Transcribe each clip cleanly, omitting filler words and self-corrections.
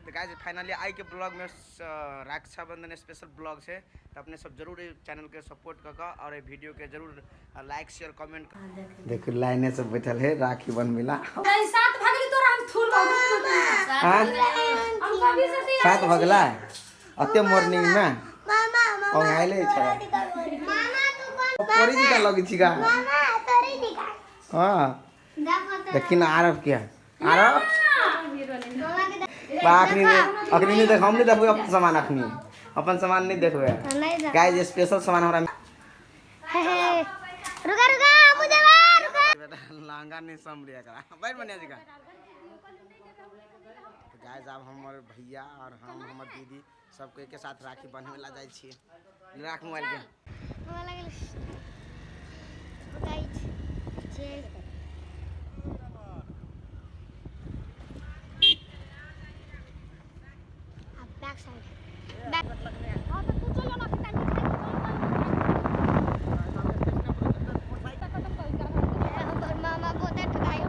तऽ guys finally आइ के blog में रक्षाबंधन स्पेशल ब्लॉग छै। तऽ अपने सब जरूर एहि चैनल के सपोर्ट कऽ कऽ और एहि वीडियो के जरूर लाइक शेयर कमेंट। देखू लाइने से बैठल है राखी बनबै ला। नहीं, सात भगली तोरा हम थूर। हाँ? हम कभी से तैयार। 7 भगला अते मॉर्निंग में ओंघाइले छै। परी जी का लगै छी का? हाँ, देखी ना आरव के, आरव बा। अखनी अखनी नहीं देख, हम नहीं देखबै अपन सामान। अखनी अपन सामान नहीं देखबै। गाइस, स्पेशल सामान हमरा। रुका रुका, मुझे रुका। बेटा लहंगा नहीं समझ एकरा। बैठ बनिया जी का। गाइस, आब हमर भैया और हम, हमर दीदी सबके एके साथ राखी बन्हवे ला जाइ छियै। राख मोबाइल के। हमरा लागल गाइस जे अब बैक साइड बैक। हां, तो तू चलो ना। हमर मामा बहुत ठकाई।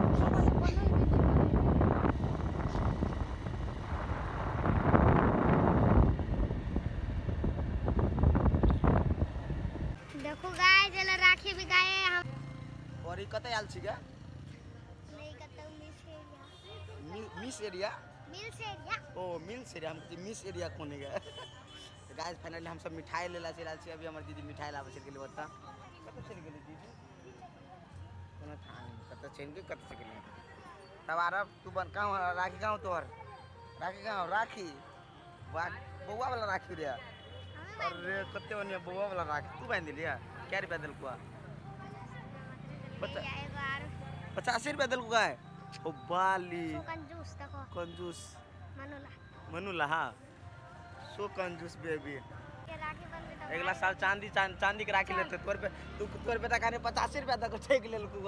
देखो गाय जला राखी भी गाय हम। और ई कतऽ आयल छी गे? नहीं, कतौ miss area. Miss area? Mills area. ओ मिल्स एरिया, हम कहै मिस एरिया कोन गे। गाइस, फाइनली हम सब मिठाई लेला चलि आयल छी। अभी हमर दीदी मिठाई लाबै चलि गेलै। ओतऽ कतऽ चलि गेलै दीदी? कोनो था नहि कतऽ चलि गेलै, कतऽ चलि गेलै। तब आरब तू बन कहाँ राखी? कहाँ तोहर राखी? कहाँ राखी? वाह, बौआ वाला राखी रे। अरे कते बढ़िया बौआ वाला राखी तू बांधि देलियै। कै रुपया देलकौ? एगो आर। 85 रुपया देलकौ गाय। ओ बाली। सो कंजूस देखो। कंजूस। मनुला। मनुला, हाँ, सो कंजूस बेबी। के राखी बंधबे तऽ। अगला साल चांदी चांदी के राखी लेते। तोर पे तू तोर बेटा कहने 85 रुपया तक ठेक लेलकौ।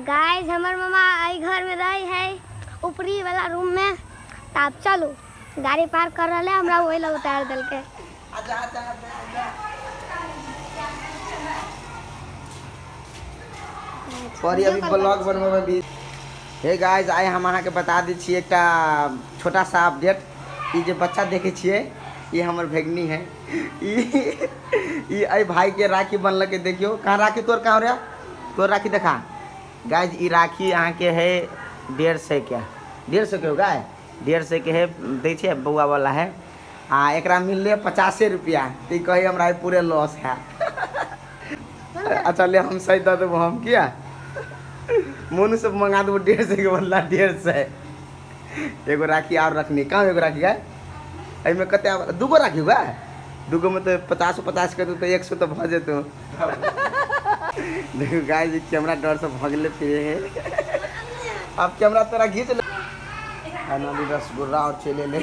गाइस, हमर मामा एहि घर में रहे है, ऊपरी वाला रूम में। तऽ आब चलू, गाड़ी पार्क कर रहल है, हमरा ओहि लग उतार देलकै। आजा आजा आजा आजा। पर अभी ब्लॉग बनबै में भी। हे गाइस, आइ हम अहाँके बता दै छी एकटा छोटा सा अपडेट। ई जे बच्चा देखै छियै, ई हमर भगिनी है। ई ई एहि भाई के राखी बनलकै। देखियौ, कहाँ राखी तोर? कहाँ रे तोर राखी? देखा गाइस, ई राखी अहाँके है 150 के। 150 के हो गाय? 150 के है, दै छै बौआ वाला है। आ एकरा मिललै 50 रुपया, तऽ ई कहै हमरा पूरे लॉस है। अच्छा ले, हम सही दऽ देबो। हम किया मोनू से मंगा देबो 150 के बदला 150। एगो राखी और रखनी। कहाँ एगो राखी गाय? एहिमे कते आब? दूगो राखी गाय? दूगो में तऽ 50 50 के तऽ 100 तऽ भऽ जेतौ। देखू गाय जी, कैमरा डर से भगले फिरे है। अब कैमरा तोरा घींच ले। फाइनली रसगुल्ला और चले ले।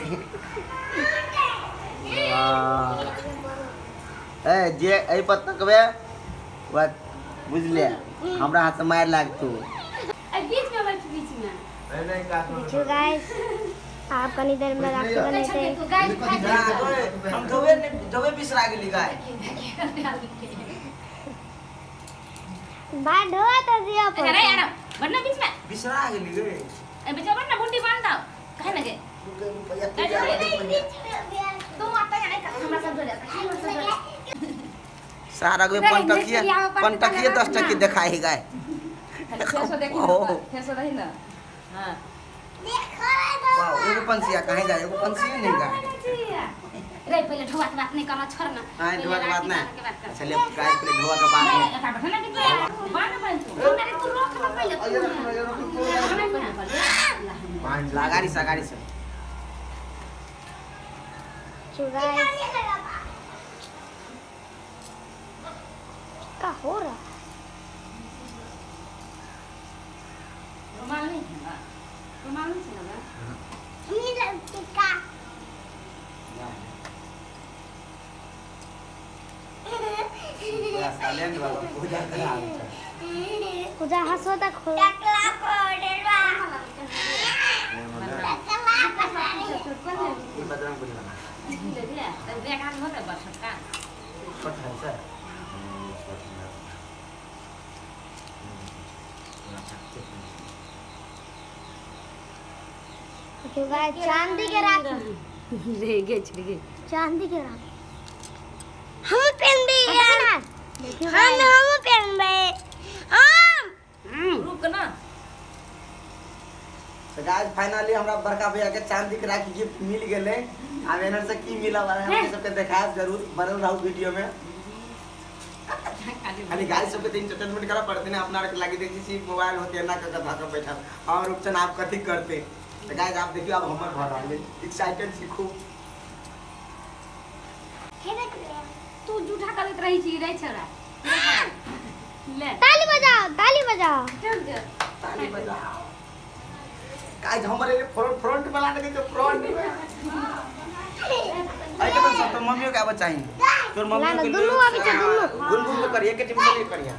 वाह, ए जे एहि पर तकबे वह बुझलिए हमरा हाथ से मारि लागतौ। बीच में बैठ, बीच में। देखियौ गाइस, आब कनी देर में राखी बनेतै। हम धोबे नहीं, धोबे बिसरा गेली गाय। भाई, ढोआ तऽ दिअ। अच्छा रे यार, बढ़ना बीच में। बिसरा गेली गे। ए बच्चा, बढ़ना, बूटी बांध दो कहे ना गे। तू आता है नहीं, हमरा सब धोले, हमरा सब धोले। सारा गो पंटकिए पंटकिए 10 टकी देखाई गाय। फेर से देखी ओहो। ना, फेर से रही ना, हाँ। वाह, एगो पंछिया कहीं जाए, एगो पंछिया नहीं गाय। रे, पहले ढोआ के बात नहीं करना, छोड़ ना। हाँ, पहले ढोआ के बात राखी ना। बांध के बात कर। अच्छा ले गाय, पहले ढोआ के बात नहीं। नहीं, बैठना कि बांध बांध तू अरे तू रोक ना पहले तू। ला गाड़ी से, गाड़ी से। गाइस, का हो रहा? रुमाल नहीं है ना? रुमाल नहीं है ना? साइलेंट बाबा, पूजा करा। पूजा हंसो तक हो। ई बजरंग बली वाला। ले लिया तब बेकार होता बस का। छोट है सर। देखियो गाइस, चांदी के राखी। रे गे छिड़ गे। चांदी के राखी हम पहनबे यार। देखियो हम पहनबे हम। रुक ना। तो गाइस फाइनली हमरा बड़का भैया के चांदी के राखी गिफ्ट मिल गेले। आब एनर से की मिला वाला हम सबके देखायब, जरूर बनल रहू वीडियो में। खाली गाइस सबके तो एंटरटेनमेंट करा पड़ते ना, अपना आर के लागी देखी छी मोबाइल होते ना कर धक्का बैठा और रूपचन आप कथी करते। तो गाइस आप देखियो अब हमर भर रहल एक्साइटेड छी खूब। तू जूठा करैत रही छी रे छोरा। ले ताली बजाओ, ताली बजाओ। चल जा। ताली बजाओ। गाइस हमर एले फ्रंट फ्रंट वाला देखे तो फ्रंट में आई के तो सब तो मम्मियों के आबे चाहिए। तोर मम्मी ना, के दुनू आबै छै, दुनू। गुन गुन के करिए के टीम से करिए।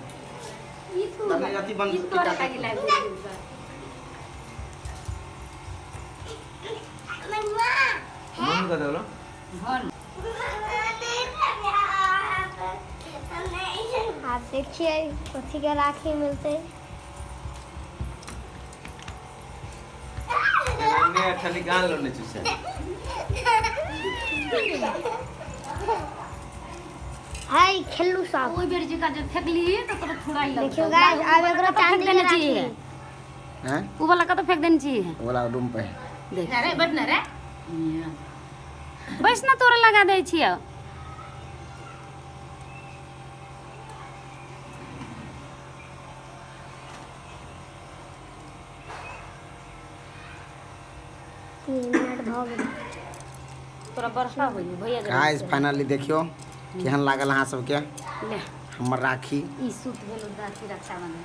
ई तू तब अथी बंद ई तोरा लागी लागी। मम्मी का देलो। धन। आप देखिए कथी के राखी मिलते। ने ठली गान लोने चुसे। हाय खेलू सब। ओइ बेर जेका जब फेकली त तोरा थोड़ा ही लगतौ। देखियो गाइस, आब एकरो चांदी के राखी। हैं? उ वाला कतौ फेंक देने छी? वाला रूम पे। देख। अरे बैठ ना रे। बैस ना, तोरा लगा दै छियौ। 3 मिनट भ गेल। तोरा बरसा होई भैया। गाइस फाइनली देखियो केहन लागल अहाँ सबके ले हमर राखी। ई सूत गेल राखी रक्षाबंधन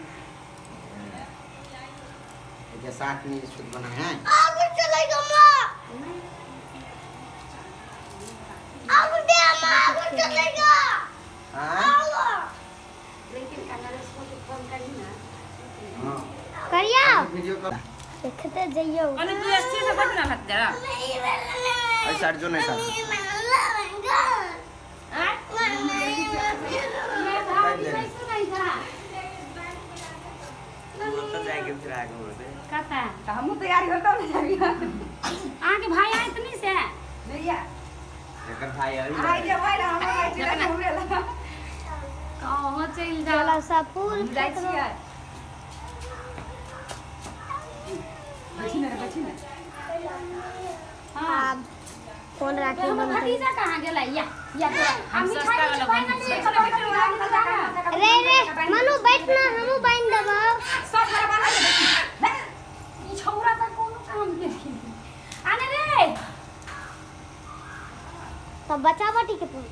के साथ में सूत बना है। आगू चलेगा मां, आगू दे मां, आगू चलेगा। हां लेकिन कनरेश को तो फोन करी ना। हां करिया वीडियो कॉल देखते जइयो। अरे तू अच्छे से बैठ ना हट जरा। ऐसा साइड जो नहीं साइड। हां मैं भाभी कैसे नहीं था तो जाएंगे फिर आगे बढ़ते। कता त हमहू तैयारी होता ना जाबी। अहाँ के भाई आयत नहीं से? नहीं या एकर भाई अभी आई जे भाई ना हमर भाई चला हमरे ला। कहाँ चलि जाओ। चला सा फूल जाइ छियै। बैठी ना रे, बैठी ना। हां आब कौन राखी हमर बनतै? भतीजा कहाँ गेलै? या या तोरा हम सस्ता मिठाई वाला बान्हल बन। छियै। रे रे मनु बैठ ना, हमहू बांधि देबौ। सब घर बांधल छै, देखी। ई छौरा त कोनो काम के आने रे। तब बच्चा बाटी के फूल।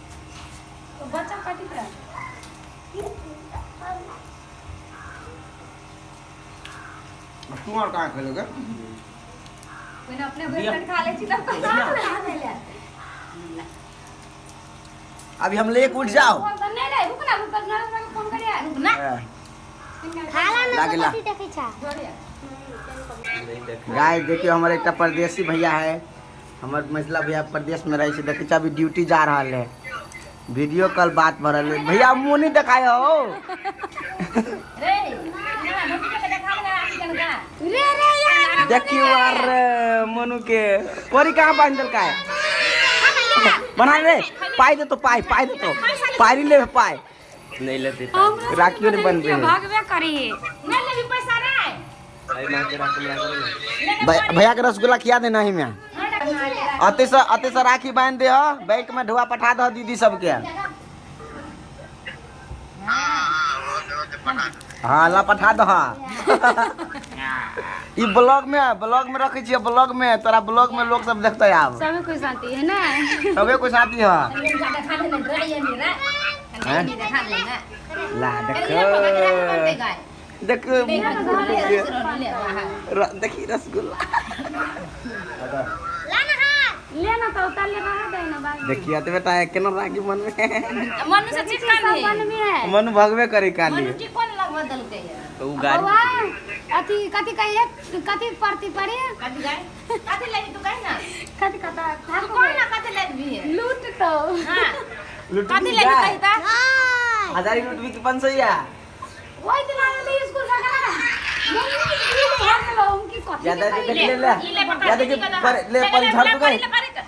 तो बच्चा पाटी के तू और कहाँ खेलोगे? पहिने अपने भरि पेट खा लै छी तब खा। अभी हम लेके उठ जाओ। फोन त नहीं रे, रुक ना, रुक ना, रुक फोन करिया। रुक ना। खाला ना लागला। कथी देखै छा? नहीं देख। गाइस देखियो हमर एकटा परदेसी भैया है, हमर मझला भैया परदेश में रहे छै। देखै छै अभी ड्यूटी जा रहल है, वीडियो कॉल बात भऽ रहल है। भैया मुँह नहीं देखाय हो। रे ना भतीजा के देखा ले आके जनका। रे रे यार देखियो यार मनु के परी कहाँ बांध देलका है? बना रे पाई दे तो पाई, पाई दे तो पाई ले पाई नहीं लेते। राखियो नहीं बनबे है। भागबे करी नहीं लेबी पैसा रे। अरे मां के राखी मिला करो ना। भैया के रसगुल्ला खिया देना ही में। अते से अते से राखी बांध दे हो, बैंक में ढुआ पठा दो दीदी सबके। हाँ ला पठा दो। हाँ ई ब्लॉग में रखे छियै, ब्लॉग में तोरा ब्लॉग में लोग सब देखते आब। सब कोई शांति है ना, सबे कुछ आती है। देखा ले ना रे ये मेरा। हैं? देखा ले ना। ला देखो देखो देखी रसगुल्ला। ले ना तो उतार ले रहा दे ना बात। देखिए तो बेटा केना राखी मन में मनु से चिपका सब मन में है। मन भगवे करे काली। मनु टिकोन लगवा देलकै है। तो उ गाड़ी बौआ, अथी कथी कहिए, कथी परती पड़ी? कथी गाय कथी लेबी तू कहि ना। कथी कथा तू कौन ना कथी लेबी? लूट तो। हां लूट कथी लेबी कहि त। हजारी लूटबी कि 500 या? ओइ दिन आएल स्कूल से करा। भऽ गेलौ, हम की कथी या के दे कही? देख ले ले। ई ले पकड़, या देखी दीदी का पर ले ले, परी ले, झाड़ ले, तू परी गई ले, परी के।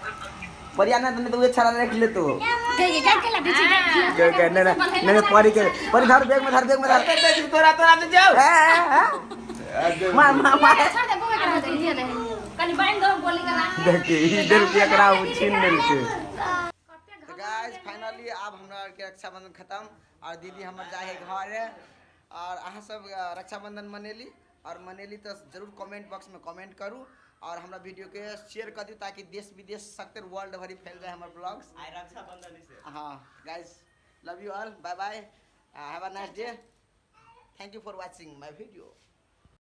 परिया ना तने तो वे छाड़ा रख ले तू। गई, गई, गई, ला, दीदी, गई, गई गई, नहीं नहीं नहीं, परी के परी धर बैग में, धर बैग में धर। तोरा तोरा दे जाओ। ए, ए, ए। मार मार मार। छोड़ दे, बउआ के रहते, दिया नहीं। कनी बांधि दो गोली करा। देखी ई देल के एकरा उ छीन लेल के। तो गाइस फाइनली अब हमरा के रक्षाबंधन खत्म और दीदी हमर जाए है घर और अहाँ सब रक्षाबंधन मनेली और मनेली तो जरूर कमेंट बॉक्स में कमेंट करू और हमरा वीडियो के शेयर कर दियो ताकि देश विदेश सकते वर्ल्ड भरी फैल जाए हमर ब्लॉग्स। आई रक्षाबंधन से। हाँ guys, love you all, bye bye, have a nice day, thank you for watching my video.